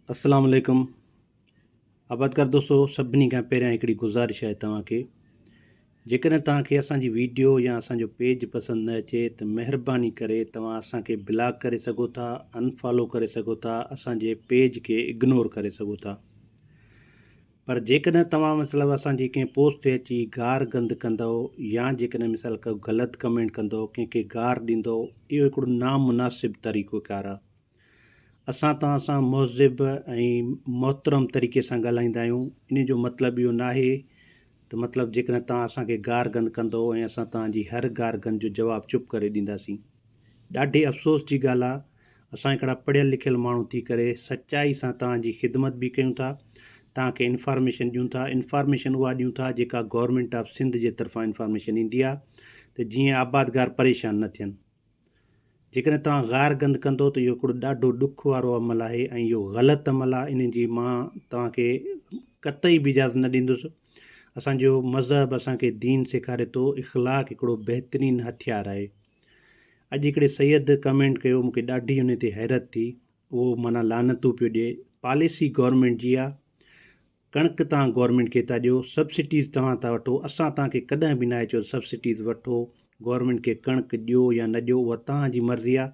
اسلام عليڪم آبادگار دوستو سڀني کان پهريان هڪڙي گذارش آهي توهان کي جيڪڏهن توهان کي اسان جي ويڊيو يا اسان جو پيج پسند نه اچي ته مهرباني ڪري توهان اسان کي بلاڪ ڪري سگهو ٿا انفالو ڪري سگهو ٿا اسان جي پيج کي اگنور ڪري سگهو ٿا پر جيڪڏهن توهان مطلب اسان جي ڪنهن پوسٽ تي اچي گار گند ڪندؤ يا جيڪڏهن مثال ڪو غلط ڪمينٽ ڪندؤ ڪنهن کي گار ڏيندؤ اهو هڪڙو نامناسب طريقو ڪار آهي اسان توهان سان مهذب ۽ محترم طريقي سان ڳالهائيندا آهيون ان جو مطلب اهو ناهي ته مطلب جيڪڏهن توهان اسان کي گار گند ڪندو ۽ اسان توهان جي هر گار گند جو جواب چپ ڪري ڏينداسين ڏاڍي افسوس جي ڳالهه آهي اسان هڪڙا پڙهيل لکيل ماڻهو ٿي ڪري سچائي سان توهان جي خدمت به ڪيون ٿا توهان کي انفارميشن ڏيون ٿا انفارميشن اها ڏيون ٿا جيڪا گورنمينٽ آف سنڌ جي طرفان انفارميشن ايندي آهي ته جيئن آبادگار پريشان نه ٿين جيڪڏهن توهان غار گند ڪندو ته اهو هڪڙو ڏاڍو ڏک وارو عمل آهي ۽ اهو غلط عمل آهي ان جي مان توهان کي قطعي به اجازت نه ڏيندس. اسان جو مذهب اسان کي دين سيکاري ٿو اخلاق هڪڙو بهترين هٿيار آهي. اڄ هڪڙي سيد ڪمينٽ ڪيو مون کي ڏاڍي ان تي حيرت ٿي اهو معنيٰ لعنتون پيو ڏئي پاليسي گورنمينٽ جي آهي ڪڻڪ توهان گورنمينٽ کي ٿا ڏيو، سبسڊيز توهان ٿا وٺو، اسان توهان کي ڪڏهن به ناهي چيو ته سبسڊيز وٺو، گورنمينٽ کي ڪڻڪ ڏيو يا نه ڏيو اها توهان جي مرضي آهي،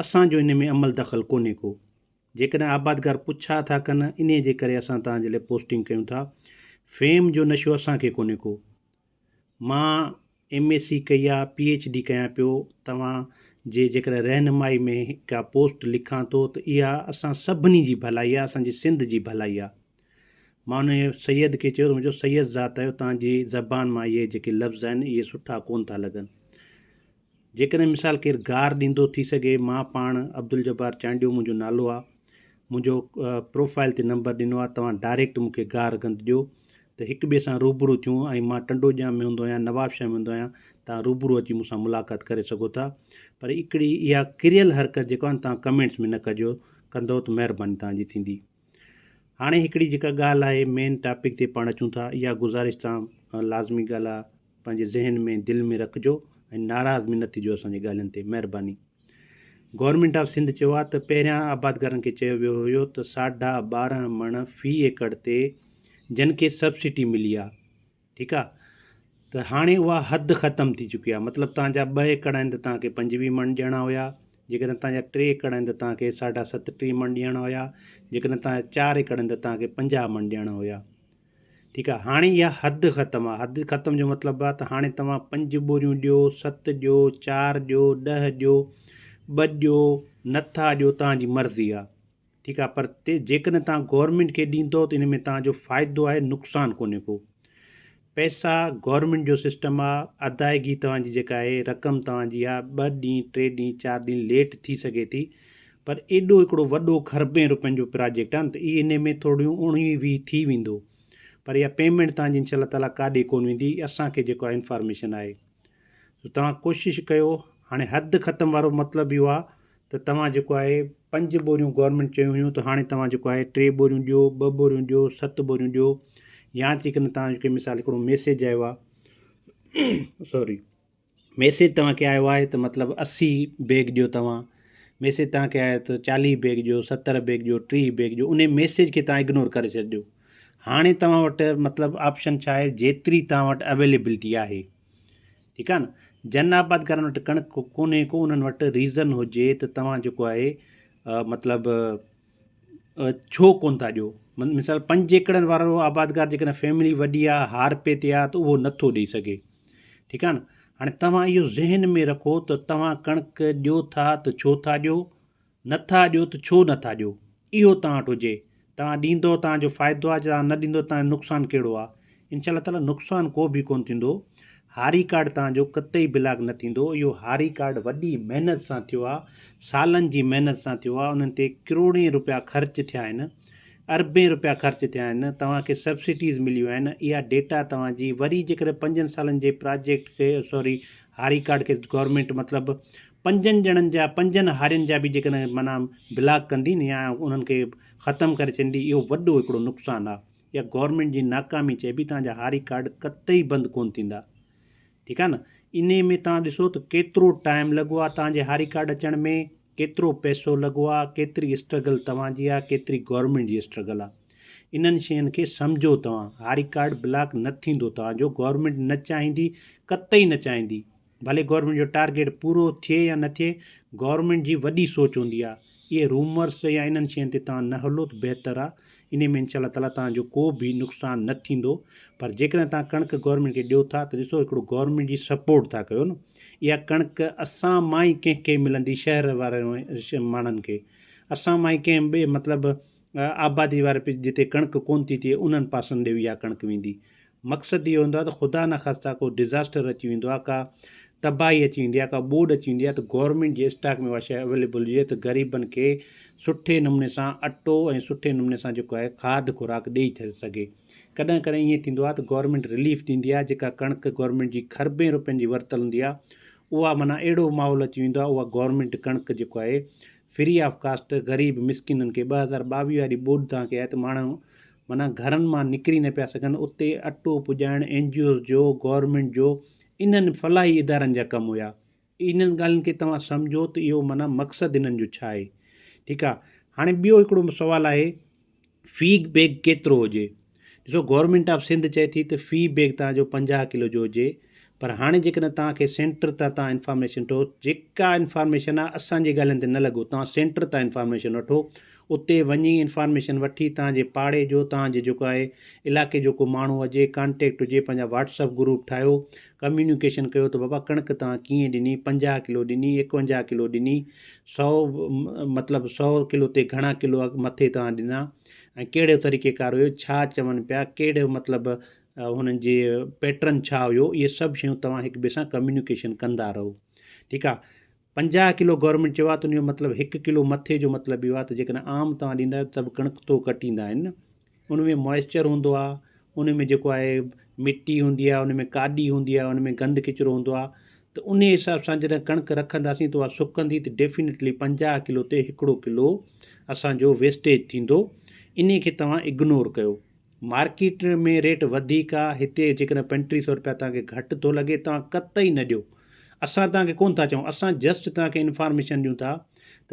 اسان جو ان ۾ عمل دخل ڪونهي ڪو. جيڪڏهن آبادگار پڇا ٿا ڪن انهي جي ڪري اسان توهان جي لاء پوسٽنگ ڪيون ٿا، فيم جو نشو اسان کي ڪونهي ڪو. مان ايم ايس سي ڪئي آ، پي ايڇ ڊي ڪيان پيو، توهان جي جيڪڏهن رهنمائي ۾ ڪا پوسٽ لکان ٿو ته اها اسان سڀني جي ڀلائي آ، اسان جي سنڌ جي ڀلائي آ. مان انهيء سيد کي چيو ته منهنجو سيد ذات آهيو، توهان جي زبان مان اهي جيڪي لفظ آهن اهي سٺا ڪونه ٿا لڳن. جيڪڏهن مثال ڪير گار ڏيندو ٿي سگهي مان پاڻ عبدالجبار چانڊيو منهنجو نالو آ منهنجو پروفائل تي نمبر ڏنو آ توهان ڊائريڪٽ مون کي گار گند ڏيو ته هڪ ٻئي سان روبرو ٿيون ۽ مان ٽنڊو ڄام ۾ هوندو آهيان نواب شاهه ۾ هوندو آهيان توهان روبرو اچي مون سان ملاقات ڪري سگهو ٿا پر هڪڙي اها ڪريل حرڪت جيڪو آ نه توهان ڪمينٽس ۾ نه ڪجو ڪندو ته مهرباني توهان جي ٿيندي هاڻي هڪڙي جيڪا ڳالهه آهي مين ٽاپڪ تي پاڻ اچون ٿا اها گذارش توهان لازمي ڳالهه آ پنهنجي ذهن ۾ دل ۾ رکجو ۽ ناراض به نه ٿجو اسان جي ڳالهين تي مهرباني گورنمينٽ آف سنڌ چيو آهي ته پهريان آبادگارن کي چيو ويو هيو ته ساڍا 12 مڻ في ايڪڙ تي جن کي سبسڊي ملي آهي ٺيڪ آهي ته هاڻي اها حد ختم ٿي چڪي آهي مطلب توهان جا 2 ايڪڙ آهن ته توهان کي 25 مڻ ڏيڻا هيا جيڪڏهن توهان جا 3 ايڪڙ آهن ته توهان کي ساڍا 37 مڻ ڏيڻا هيا جيڪڏهن توهان جا 4 ايڪڙ آهن ته توهان کي 50 مڻ ڏيڻا هيا ٺيڪ آ هاڻي اها حد ختم آ حد ختم جو مطلب آ ته هاڻي توهان 5 ٻوريون ڏيو 7 ڏيو 4 ڏيو 10 ڏيو 2 ڏيو نٿا ڏيو توهان جي مرضي آ ٺيڪ آ پر جيڪڏهن توهان گورنمينٽ کي ڏيندو ته ان ۾ توهان جو فائدو آهي نقصان ڪونهي ڪو پئسا گورنمينٽ جو سسٽم آ ادائگي توهان جي جيڪا آهي رقم توهان جي آ 2 ڏينهن 3 ڏينهن 4 ڏينهن ليٽ ٿي سگهي ٿي پر ايڏو هڪڙو وڏو کربين روپين جو پراجيڪٽ آ نه ته اهي انهي ۾ ٿورڙيون 19 20 ٿي ويندو پر اها پيمينٽ توهان جي انشاء الله تعالي ڪاڏي ڪون ويندي اسان کي جيڪو آ انفارميشن آهي سو توهان ڪوشش ڪيو هاڻي حد ختم وارو مطلب اهو آ ته توهان جيڪو آهي 5 ٻوريون گورنمينٽ چيون هيون ته هاڻي توهان جيڪو آهي 3 ٻوريون ڏيو 2 ٻوريون ڏيو 7 ٻوريون ڏيو يا جيڪڏهن توهان کي مثال هڪڙو ميسيج آيو آهي سوري ميسيج توهان کي آيو آهي ته مطلب 80 بيگ ڏيو توهان ميسيج توهان کي آيو ته 40 بيگ ڏيو 70 بيگ ڏيو 30 بيگ ڏيو ان ميسيج کي توهان اگنور ڪري ڇڏيو هاڻي توهان وٽ مطلب آپشن ڇا آهي جيتري توهان وٽ اويليبلٽي آهي ٺيڪ آ نه جن آبادگارن وٽ ڪڻڪ ڪونهي ڪو انهن وٽ ريزن هجي ته توهان جيڪو آهي مطلب ڇو ڪون ٿا ڏيو مثال 5 ايڪڙن وارو آبادگار جيڪڏهن فيملي وڏي آ هارپي تي آ ته اهو نٿو ڏئي سگهي ٺيڪ آ نه هاڻي توهان اهو ذهن ۾ رکو ته توهان ڪڻڪ ڏيو ٿا ته ڇو ٿا ڏيو نٿا ڏيو ته ڇو نٿا ڏيو؟ اهو توهان وٽ هجي. توهان ڏيندو توهان جو فائدو آهي، توهان نه ڏيندو توهان جو نقصان ڪهڙو آهي؟ انشاء الله تعاليٰ نقصان ڪو به ڪونه ٿيندو. هاري ڪارڊ توهان جو قطعي بلاڪ نه ٿيندو. اهو هاري ڪارڊ وڏي محنت سان ٿيو آهي، سالن جي محنت سان ٿيو آهي، انهن تي ڪروڙين روپيا خرچ ٿيا آهن، اربين روپيا خرچ ٿيا آهن، توهان کي سبسڊيز مليون آهن، اها ڊيٽا توهان جي وري جيڪڏهن پنجن سالن جي پراجيڪٽ کي سوري هاري ڪارڊ کي گورنمينٽ مطلب پنجن ڄڻن جا پنجن هارين جا به جيڪڏهن معنيٰ بلاڪ ڪندي نه يا انهن کي ختم ڪري ڇڏيندي اهو وڏو هڪڙو نقصان آ يا گورنمينٽ جي ناڪامي چئبي توهان جا هاري ڪارڊ قطعي بند ڪون ٿيندا ٺيڪ آ نه انهي ۾ توهان ڏسو ته ڪيترو ٽائيم لڳو آ توهان جي هاري ڪارڊ اچڻ ۾ ڪيترو پئسو لڳو آ، ڪيتري اسٽرگل توهان جي آ، ڪيتري گورنمينٽ جي اسٽرگل آ. انهن شين کي سمجهو توهان. هاري ڪارڊ بلاڪ نه ٿيندو توهان جو گورنمينٽ نه چاهيندي قطعي نه چاهيندي. ڀلي گورنمينٽ جو ٽارگيٽ پورو ٿئي يا نه ٿئي گورنمينٽ جي وڏي سوچ هوندي آ. اهي رومرس يا انهن شين تي توهان نه هلو ته بهتر آ. انهي ۾ انشاء الله تعاليٰ توهان جو ڪو به نقصان نه ٿيندو پر جيڪڏهن توهان ڪڻڪ گورنمينٽ کي ڏيو ٿا ته ڏسو هڪڙو گورنمينٽ جي سپورٽ ٿا ڪيو نه اها ڪڻڪ اسان مان ئي ڪنهن کي ملندي شهر وارن ماڻهن کي اسان مان ئي ڪنهن ٻئي مطلب آبادي واري جتي ڪڻڪ ڪون ٿي ٿئي انهن پاسن ڏي اها ڪڻڪ ويندي مقصد اهو هوندو آهي ته خدا نخواسته ڪو ڊزاسٽر اچي ويندو آهي، ڪا تباهي اچي ويندي آهي، ڪا ٻوڏ اچي ويندي آهي ته گورنمينٽ جي اسٽاڪ ۾ اها شيء اويليبل هجي ته غريبن کي سٺي نموني سان اٽو ۽ سٺي نموني سان جيڪو آهي کاڌ خوراڪ ڏئي سگهي. ڪڏهن ڪڏهن ائين ٿيندو آهي ته گورنمينٽ رليف ڏيندي آهي جيڪا ڪڻڪ گورنمينٽ جي کربين روپين جي ورتل هوندي آهي اها معنيٰ اهڙو ماحول اچي ويندو آهي اها گورنمينٽ ڪڻڪ جيڪو آهي فري آف ڪاسٽ غريب مسڪينن کي 2022 واري ٻوڏ توهان کي آهي ته ماڻهو معنيٰ گهرن مان نڪري نه پيا سگهن اتي اٽو پڄائڻ اين جي اوز جو گورنمينٽ جو انهن فلاحي ادارن جا ڪم هيا انهن ڳالهين کي توهان سمجهو ته اهو معنيٰ مقصد انهن جو ڇا آهي ٺيڪ آهي هاڻي ٻيو هڪڙو سوال آهي في بيگ ڪيترو هجي ڏسو گورنمينٽ آف سنڌ چئي ٿي ته في بيگ توهان جو 50 ڪلو جو هجي پر هاڻي جيڪڏهن توهان کي سينٽر تان توهان انفارميشن وٺو جيڪا انفارميشن آهي اسان جي ڳالهين تي نه لڳو توهان سينٽر تان انفارميشن وٺو اتي وڃي انفارميشن وٺي توهان جي پاڙي جو توهان جي جيڪو آهي علائقي جو ڪو ماڻهو هجي ڪانٽيڪٽ هجي پنهنجا واٽس اپ گروپ ٺاهيو ڪميونيڪيشن ڪيو ته بابا ڪڻڪ توهان ڪيئن ڏني 50 ڪلو ڏني 51 ڪلو ڏني سو مطلب سو ڪلو تي گهڻا ڪلو مٿي توهان ڏنا ۽ ڪهڙو طريقي ڪار هيو ڇا چون پيا ڪهڙو مطلب هنن جي پيٽرن ڇا هيو اهي سڀ شيون توهان هڪ ٻئي سان ڪميونيڪيشن ڪندا رهو ٺيڪ آ 50 ڪلو گورنمينٽ چيو آ ته ان جو مطلب هڪ ڪلو مٿي جو مطلب اهو آ ته جيڪڏهن عام توهان ڏيندا آهيو ته به ڪڻڪ تو ڪٽيندا آهن نه ان ۾ موئسچر هوندو آ ان ۾ جيڪو آهي مٽي هوندي آ ان ۾ ڪاڏي هوندي آ ان ۾ گند ڪچرو هوندو آ ته ان حساب سان جڏهن ڪڻڪ رکنداسين ته اها سڪندي ته ڊيفينيٽلي 50 ڪلو تي هڪڙو ڪلو اسانجو ويسٽيج ٿيندو ان کي توهان اگنور ڪيو مارڪيٽ ۾ ريٽ وڌيڪ آ هتي جيڪڏهن 35 سو روپيا توهان کي گهٽ ٿو لڳي توهان قطعي نه ڏيو اسان توهان کي ڪون ٿا چئون اسان جسٽ توهان کي انفارميشن ڏيون ٿا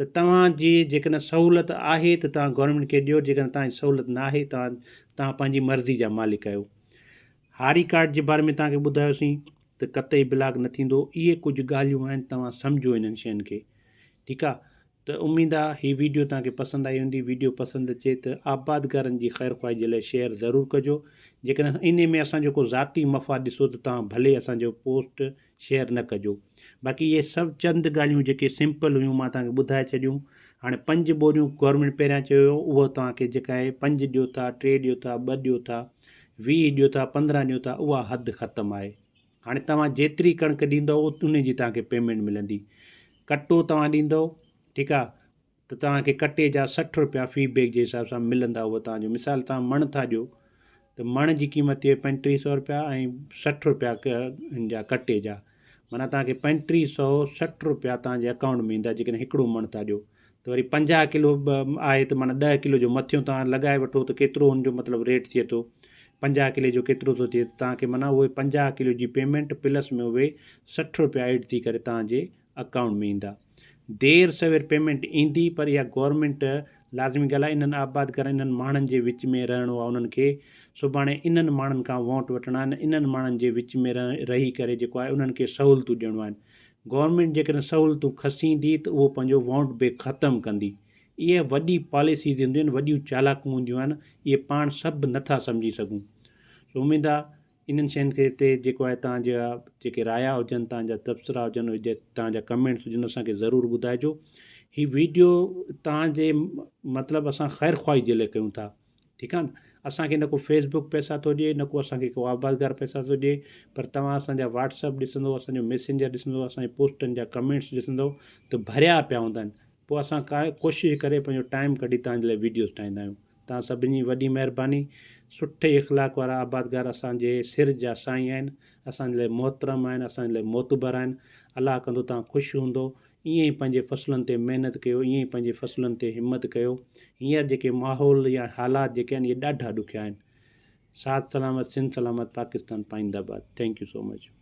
ته توهان جي جيڪڏهن سهولت آهي ته توهان گورنمينٽ کي ڏيو جيڪڏهن توهان جي سهولت نه آهي توهان توهان پنهنجي مرضي جا مالڪ آهيو هاري ڪارڊ جي باري ۾ توهان کي ٻڌايوسين ته قطعي بلاڪ نه ٿيندو اهي ڪجهه ڳالهيون آهن توهان سمجهو انهن شين کي ٺيڪ آ ته اميد آ هي ويڊيو توهان کي پسند آئي هوندي ويڊيو پسند اچي ته آبادگارن جي خير خواهي جي لاء شيئر ضرور ڪجو جيڪڏهن انهي ۾ اسان جو ڪو ذاتي مفاد ڏسو ته توهان ڀلي اسان جو پوسٽ شيئر نه ڪجو باقي اهي سڀ چند ڳالهيون جيڪي سمپل هيون مان توهان کي ٻڌائي ڇڏيون هاڻي پنج ٻوريون گورنمينٽ پهريان چيو هيو اهو توهان کي جيڪا آهي پنج ڏيو ٿا ٽي ڏيو ٿا ٻه ڏيو ٿا 20 ڏيو ٿا 15 ڏيو ٿا اها حد ختم آهي هاڻي توهان جيتري ڪڻڪ ڏيندؤ انهي جي توهان کي پيمينٽ ملندي. ڪٽو توهان ڏيندؤ ٺيڪ آ ته توهان کي ڪٽي جا 60 روپيا في بيگ جي حساب سان ملندا اهو توهان جو مثال توهان مڻ ٿا ڏيو ته مڻ جي قيمت ٿئي 3500 روپيا ۽ 60 روپيا هن جا ڪٽي جا معنيٰ توهان کي 3560 روپيا توهان جي اڪائونٽ ۾ ايندا جيڪڏهن هڪڙو مڻ ٿا ڏيو ته وري 50 ڪلو آهي ته معنيٰ 10 ڪلو جو مٿيون توهان لڳائي وٺو ته ڪيترو هن جو مطلب ريٽ ٿئي ٿو 50 ڪلي جو ڪيترو ٿو ٿئي ته توهان کي معنيٰ اهي 50 ڪلو جي پيمينٽ پلس ۾ اهي 60 روپيا ايڊ ٿي ڪري توهان جي اڪائونٽ ۾ ايندا دير سوير پيمينٽ ايندي پر اها گورنمينٽ لازمي ڳالهه آهي انهن آبادگارن انهن ماڻهن جي وچ ۾ رهڻو آهي انهن کي سڀاڻي انهن ماڻهن کان ووٽ وٺڻا آهن انهن ماڻهن جي وچ ۾ رهي ڪري جيڪو آهي انهن کي سهولتون ڏيڻو آهن گورنمينٽ جيڪڏهن سهولتون کسيندي ته اهو پنهنجو وونٽ به ختم ڪندي. اهي وڏي پاليسيز هونديون آهن، وڏيون چالاڪون هونديون آهن، اهي پاڻ سڀ نه ٿا سمجهي سگهون. سو اميد آ انهن شين کي تي جيڪو آهي توهان جا جيڪي رايا هجن، توهان جا تبصرا هجن، توهان جا ڪمينٽس هجن اسان کي ضرور ٻڌائجو. هي ويڊيو توهان جي مطلب اسان خير خواهي جي لاء ڪيون ٿا. ٺيڪ آ نه اسان کي نه ڪو فيس بڪ پئسا ٿو ڏي نه ڪو اسان کي ڪو آبادگار پئسا ٿو ڏي پر توهان اسان جا واٽس اپ ڏسندو اسان جو ميسينجر ڏسندو اسان جي پوسٽن جا ڪمينٽس ڏسندو ته ڀريا پيا هوندا آهن پوء اسان ڪا ڪوشش ڪري پنهنجو ٽائيم ڪڍي توهان جي لاء ويڊيوز ٺاهيندا آهيون توهان سڀني جي وڏي مهرباني سٺي اخلاق وارا آبادگار اسان جي سر جا سائين آهن اسان جي لاء محترم آهن اسان جي لاء معتبر آهن الله ڪندو توهان خوش هوندو ائين ئي پنهنجي فصلن تي محنت ڪيو، ائين ئي پنهنجي فصلن تي همت ڪيو. هينئر جيڪي ماحول يا حالات جيڪي آهن اهي ڏاڍا ڏکيا آهن. ساٿ سلامت سنڌ سلامت پاڪستان پائنده باد thank you so much.